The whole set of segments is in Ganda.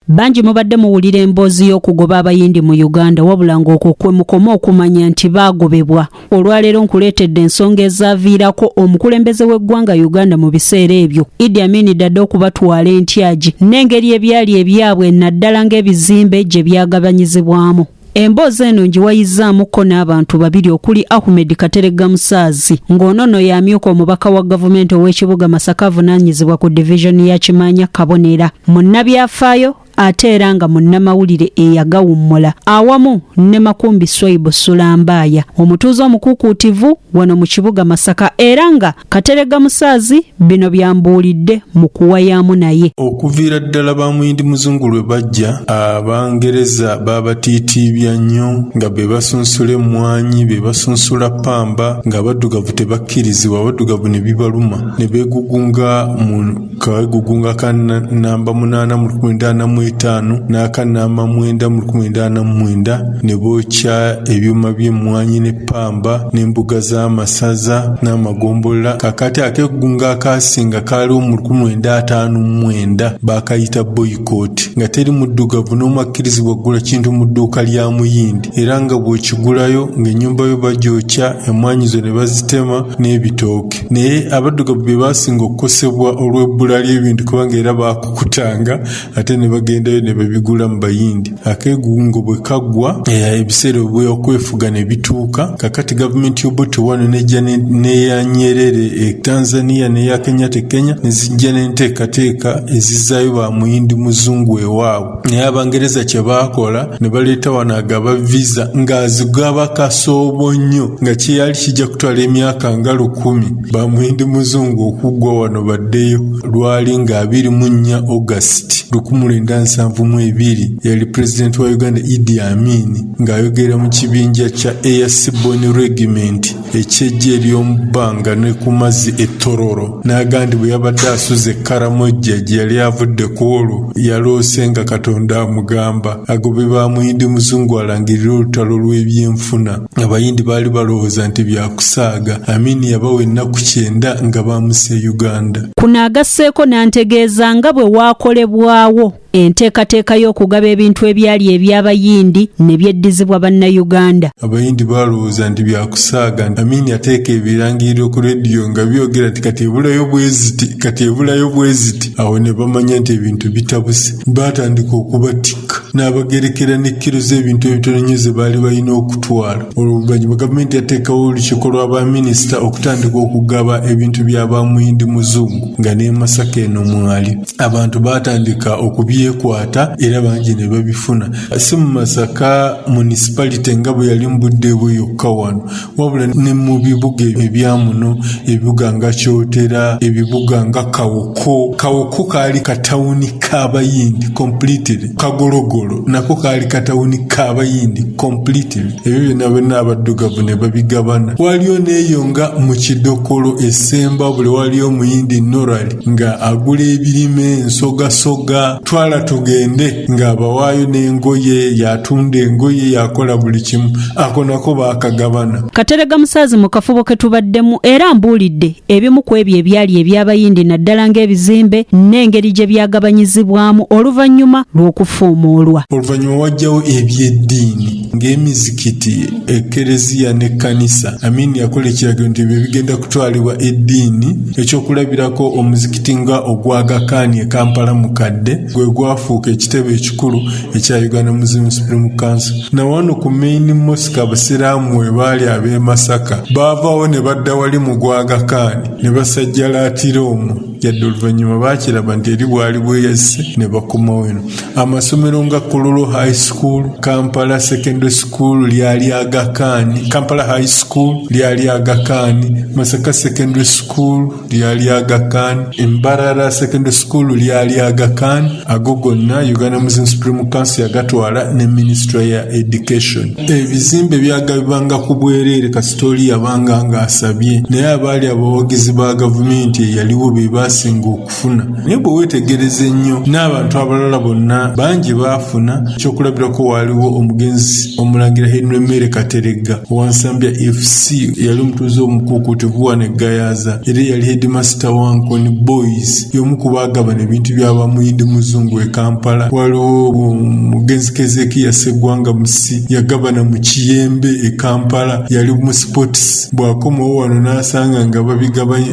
Bangi mubadde muwulira emboozi y'okugoba Abayindi mu Uganda wabula ng'okwo kwe mukoma okumanya nti baagobebwa. Olwaleero nkuleetedde ensonga ezaaviirako omukulembeze w'eggwanga Uganda mu biseera ebyo, Idi Amin Dada okubatwala entyagi n'engeri ebyali ebyabwe naddala ng'ebizimbe gye byagabanyizibwamu. Emboozi eno ngiwayizzaamu-ko n'abantu babiri okuli Ahmed Kateregga Musaazi ng'ono nno y'amyuka omubaka wa gavumenti ow'ekibuga Masaka avunaanyizibwa ku divizoni ya Kimaanya Kabonera, munnabyafaayo ate era nga munnamawulire eyagawummula awamu ne Makumbi Swaibu Sulambaaya omutuuze omukuukuutivu wano mu kibuga Masaka era nga Kateregga Musaazi bino by'ambuulidde mu kuwayaamu naye. Okuviira ddala ba Muyindi Muzungu lwe bajja, Abangereza baabatiitiibya nnyo nga be basunsula emmwanyi, be basunsula ppamba ng'Abaddugavu tebakkirizibwa, Abaddugavu ne bibaluma ne beegugunga mu keegugunga ka nnamba munaana mu lukumi lwenda ana mu etaano n'aka nnamba mwenda mu lukumi lwenda ana mu mwenda ne bookya ebyuma by'emmwanyi ne ppamba n'embuga z'amasaza n'amagombolola. Kaakati akeegugungo akaasinga kaaliwo mu 1959, baakayita boyikooti, nga teri Muddugavu n'omu akkirizibwa kugula kintu mu dduuka lya Muyindi era nga bw'okigulayo ng'ennyumba yo bagyokya, emmwaanyi zo ne bazitema n'ebitooke. Naye Abaddugavu be baasinga okukosebwa olw'ebbula ly'ebintu kubanga era baakukutanga ate ne bagendayo ne babigula mu Bayindi. Akeegugungo bwe kaggwa, ebiseera eby'okwefuga ne bituuka, kaakati gavumenti y'Obote wano n'ejja n'eya Nyerere e Tanzania n'eya Kenyatta e Kenya ne zijja n'enteekateeka ezizzaayo ba Muyindi Muzungu ewaabwe. Naye Abangereza kye baakola ne baleeta wano agaba visa ng'azigaba kasoobo nnyo nga kyeyali kijja kutwala emyaka nga 1000 ba Muyindi Muzungu okuggwa wano baddeyo. Lwali nga 24 August 1972 yali pulezidenti wa Uganda Idi Amin ng'ayogera mu kibinja kya Air Seaborne Regiment eky'eggye ery'omu bbanga ne ku mazzi e Tororo n'agamba nti bwe yabadde asuze e Karamoja gye yali avudde ku olwo yaloose nga Katonda amugamba agobe ba Muyindi Muzungu alangirire olutalo lw'ebyenfuna. Abayindi baali balowooza nti byakusaaga. Amin yabawa ennaku 90 nga baamuse Uganda. Kuno agasseeko n'antegeeza nga bwe waakolebwawo enteekateeka y'okugaba ebintu ebyali eby'Abayindi ne byeddizibwa Bannayuganda. Abayindi baalowooza nti byakusaaga. Amin yateeka ebirangiriro ku leediyo nga byogera nti kati ebulayo bweziti, kati ebulayo bweziti. Awo ne bamanya nti ebintu bitabuse. Baatandika okubatikka n'abagerekera ne kkiro z'ebintu ebitono ennyo ze baali balina okutwala. Oluvannyuma gavumenti yateekawo olukiiko lwa baminisita okutandika okugaba ebintu bya ba Muyindi Muzungu nga n'e Masaka eno mwali. Abantu baatandika okubyekwata era bangi ne babifuna. Si mu Masaka municipality nga bwe yali mu budde bwe yokka wano, wabula ne mu bibuga ebya muno, ebibuga nga Kyotera, ebibuga nga Kawoko. Kawoko kaali katawuni k'Abayindi completely. Kagologolo nako kaali katawuni k'Abayindi completely. Ebyo byonna byonna Abaddugavu ne babigabana. Waliyo n'eyo nga mu Kidokolo e Ssembabule waliyo Omuyindi Norali nga agula ebirime, ensogasoga, twala tugende, ng'abawaayo n'engoye, y'atunda engoye, y'akola buli kimu. Ako nako baakagabana. Kateregga Musaazi mu kafubo ke tubaddemu era ambuulidde ebimu ku ebyo ebyali eby'Abayindi naddala ng'ebizimbe n'engeri gye byagabanyizibwamu oluvannyuma lw'okufuumuulwa. Oluvannyuma wajjawo eby'eddiini ng'emizikiti, Ekereziya n'ekkanisa. Amin yakola ekiragiro nti ebyo bigenda kutwalibwa eddiini. Ekyokulabirako, omuzikiti nga ogwa Aga Khan e Kampala Mukadde gwe gwafuuka ekitebe ekikulu ekya Uganda Muslim Supreme Council. Na wano ku Main Mosque Abasiraamu we baali ab'e Masaka baavaawo ne badda wali mu gwa Aga Khan ne basajjalaatira omwo yadde oluvannyuma baakiraba nti eri bwali bweyazise ne bakomawo eno. Amasomero nga Kololo High School, Kampala Secondary School lyali Aga Khan, Kampala High School lyali Aga Khan, Masaka Secondary School lyali Aga Khan, Mbarara Secondary School lyali Aga Khan. Ago gonna Uganda Muslim Supreme Council yagatwala ne Ministry ya Education. Ebizimbe byagabibwanga ku bwereere kasita oli yabanga ng'asabye, naye abaali abawagizi ba gavumenti eyaliwo be baasinga okufuna. Naye bwe weetegereza ennyo n'abantu abalala bonna bangi baafuna. Ekyokulabirako, waaliwo omugenzi Omulangira Henry Mmere Kateregga owa Nsambya FC, eyali omutuuze omukuukuutivu wano e Gayaza era eyali headmaster wa Nkoni Boys, y'omu ku baagabana ebintu bya ba Muyindi Muzungu. Muzungu e Kampala, waliwo omugenzi Kezekiya Sseggwanga Musisi yagabana mu Kiyembe e Kampala, yali mu sports, bw'akomawo wano n'asanga nga babigabanya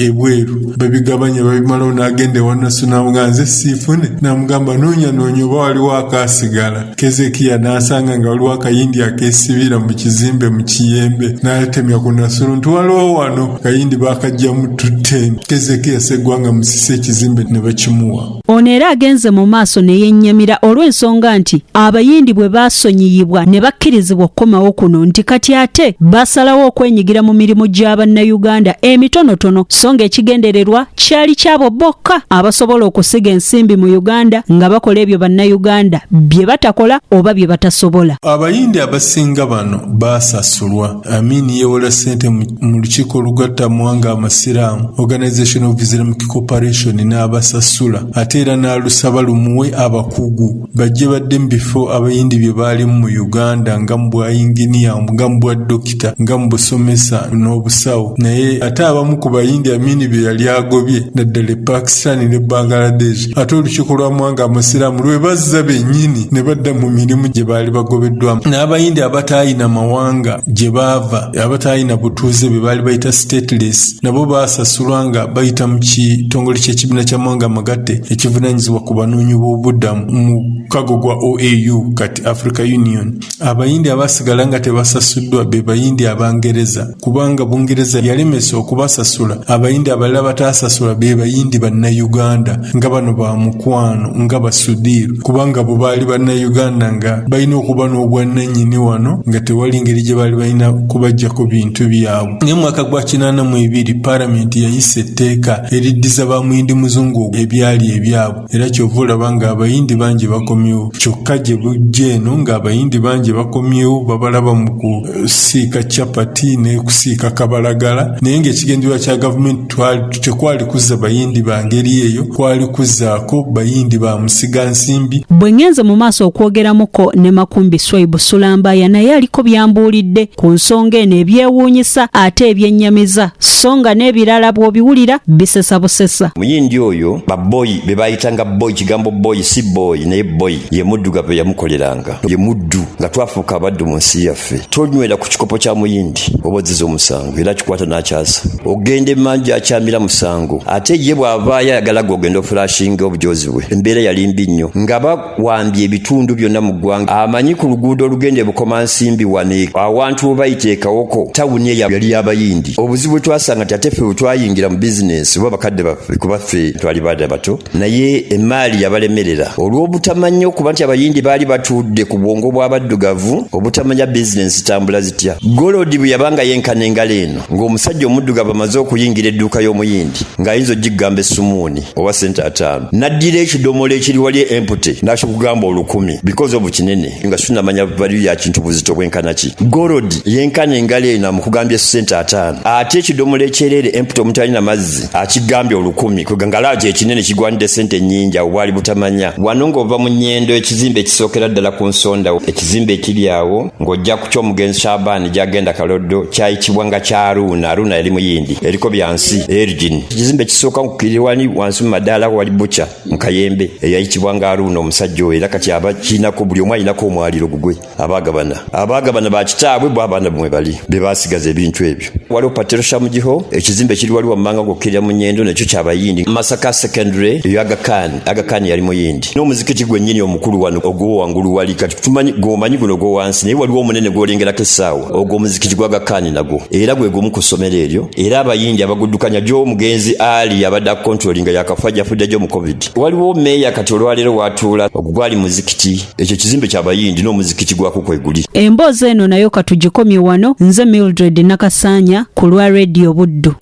ebweru, babigabanya babimalawo, n'agenda ewa Nassolo n'amugamba nze siifune, n'amugamba noonya noonya oba waliwo akaasigala. Kezekiya n'asanga nga waliwo akayindi akeesibira mu kizimbe mu Kiyembe, n'atemya ku Nassolo nti waliwo wano kayindi baakaggyamu tutte. Kezekiya Sseggwanga Musisi ekizimbe ne bakimuwa. Ono era agenze mu maaso ne yennyamira olw'ensonga nti Abayindi bwe baasonyiyibwa ne bakkirizibwa okukomawo kuno nti kati ate basalawo okwenyigira mu mirimu gya Bannayuganda emitonotono so ng'ekigendererwa kyali kyabo bokka abasobola okusiga ensimbi mu Uganda nga bakola ebyo Bannayuganda bye batakola oba bye batasobola. Abayindi abasinga bano baasasulwa. Amin yeewola ssente mu lukiiko olugatta amawanga amasiraamu, Organization of Islamic Cooperation, n'abasasula ate era n'alusaba lumuwe abakugu bajje badde mu bifo Abayindi bye baalimu mu Uganda nga mu bwa yinginiya, nga mu bwa dokita, nga mu busomesa n'obusawo. Naye ate abamu ku Bayindi Amin be yali agobye naddala e Pakistan ne Bangladesh, ate olukiiko lw'amawanga amasiraamu lwe bazza bennyini ne badda mu mirimu gye baali bagobeddwamu. N'Abayindi abataalina mawanga gye baava, abataalina butuuze be baali bayita stateless, nabo baasasulwa nga bayita mu kitongole ky'ekibiina ky'amawanga amagatte ekivunaanyizibwa ku banoonyi b'obubuddamu mu mukago gwa OAU, kati Africa Union. Abayindi abaasigala nga tebasasuddwa be Bayindi Abangereza, kubanga Bungereza yalemesa okubasasula. Abayindi abalala bataasasula be Bayindi Bannayuganda nga bano ba mukwano nga Basudiiru, kubanga bo baali Bannayuganda nga balina okuba n'obwannannyini wano nga tewali ngeri gye baali balina kubaggyako bintu byabwe. Naye mu mwaka gwa 82 Palamenti yayisa etteeka eriddiza ba Muyindi Muzungu ebyali ebyabwe, era ky'ova olaba ng'Abayindi bangi bakomyewo. Kyokka gye bujja eno ng'Abayindi bangi bakomyewo babalaba mu kusiika chapati ne kusiika kabalagala, naye ng'ekigendererwa kya gavumenti tekwali kuzza Bayindi ba ngeri eyo, kwali kuzzaako Bayindi ba musigansimbi. Bwe ngenze mu maaso okwogeramuko ne Makumbi Swaibu Sulambaya naye aliko by'ambuulidde ku nsonga eno ebyewuunyisa ate ebyennyamiza so nga n'ebirala bw'obiwulira bisesa busesa. Omuyindi oyo ba boyi be baayitanga boyi, kigambo boyi si boy naye boyi ye muddugavu eyamukoleranga. Ye muddu nga twafuuka abaddu mu nsi yaffe. Tonywera ku kikopo kya Muyindi oba ozziza omusango era akikwata n'akyasa. Ogenda emmanju gy'akyamira musango ate ye bw'avaayo ayagala ggwe ogende ofulashinge obujoozi bwe. Embeera yali mbi nnyo nga bawambye ebitundu byonna mu ggwanga. Amanyi ku luguudo olugenda e Bukomansimbi wano awantu we bayita e Kawoko, tawuni eyo yali ya Bayindi. Obuzibu bwe twasanga nti ate ffe bwe twayingira mu bizinensi oba bakadde baffe kuba ffe twali baana bato naye emmaali yabalemerera olw'obutamanya okuba nti Abayindi baali batuudde ku bwongo bw'abaddugavu obutamanya bizinensi zitambula zitya. Golodi bwe yabanga yenkana engalo eno ng'omusajja omuddugavu amaze okuyingira edduuka y'Omuyindi ng'ayinza okugigamba essumuuni oba ssente ataano n'addira ekidomola ekiri wali empty n'akikugamba olukumi because of kinene nga situnamanya value ya kintu buzito bwenkana ki. Golodi yenkana engalo eno amukugambye ssente ataano ate ekidomola ekyereere empty omutali na mazzi akigambye olukumi kwegamba nga ekinene kigwanidde ssente nnyingi. Awo bwali butamanya. Wano ng'ova mu Nyendo, ekizimbe ekisookera ddala ku nsonda, ekizimbe ekiri awo ng'ojja ku ky'omugenzi Shaban gy'agenda Kaloddo, kyayitibwa nga kya Aruna. Aruna yali Muyindi, eriko Byansi Elgin. Ekizimbe ekisooka kiri wali wansi mu madaala wali butcher mu Kayembe, eyayitibwa nga Aruna omusajja oyo, era kati abakiinako buli omu alinako omwaliro gugwe. Abaagabana ba kitaabwe bo abaana bwe bali be baasigaza ebintu ebyo. Waliwo Patero Shamugiho, ekizimbe ekiri wali wammanga ng'okkirira mu Nyendo nakyo kya Bayindi. Masaka Secondary eyo Aga Khan, Aga Khan yali Muyindi. N'omuzikiti gwennyini omukulu wano ogwo wangulu wali kati tumanyi gw'omanyi guno ogwo wansi, naye waliwo omunene gw'olengerako essaawa, ogwo omuzikiti gwa Aga Khan nagwo era gwe gumu ku ssomero eryo, era Abayindi abaguddukanya gy'omugenzi Ali abadde akontrolinga yakafa, yafudde gyo mu COVID. Waliwo meeya kati olwaleero watuula, ogwo gwali muzikiti, ekyo ekizimbe ky'Abayindi n'omuzikiti gwako kwe guli. Emboozi eno nayo katugikomye wano. Nze Mildred Nakasanya ku lwa Radio Buddu.